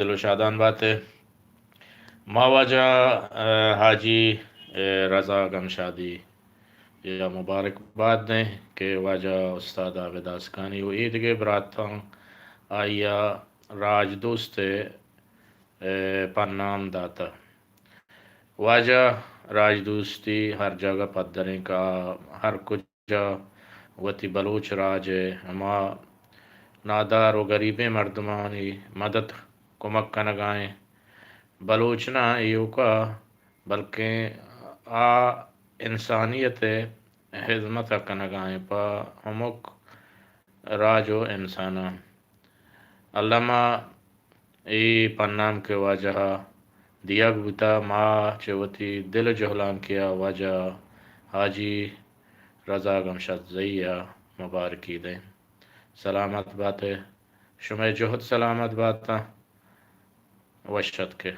دل و شادان بات ئے۔ ما واجہ، ء، حاجی، ء، رضا گمشادی یا مبارکباد دیں کہ واجہ استاد عابد آسکانی و ایدگہ براتاں آئی ء راج دوست ء پنام داتہ۔ واجہ راج دوستی ہر جاگہ پدریں کہ آ ہر کجا وتی بلوچ راج ء ہما نادار و گریبیں مردمانی مدد کمک کنگائیں۔ بلوچ نہ ایوکا بلکیں آ انسانیت ء ہدمت ء کنگائیں پہ ہمک راج و انساناں۔ الما اے پنام کہ واجہ ء دیگ بوتہ، ما چہ وتی دل ء جہلانکی ء واجہ حاجی رضا گمشادزئی ء مبارکی دیں۔ سلامت بات ئے، شمئے جہد سلامت باتاں۔ وش اتکے۔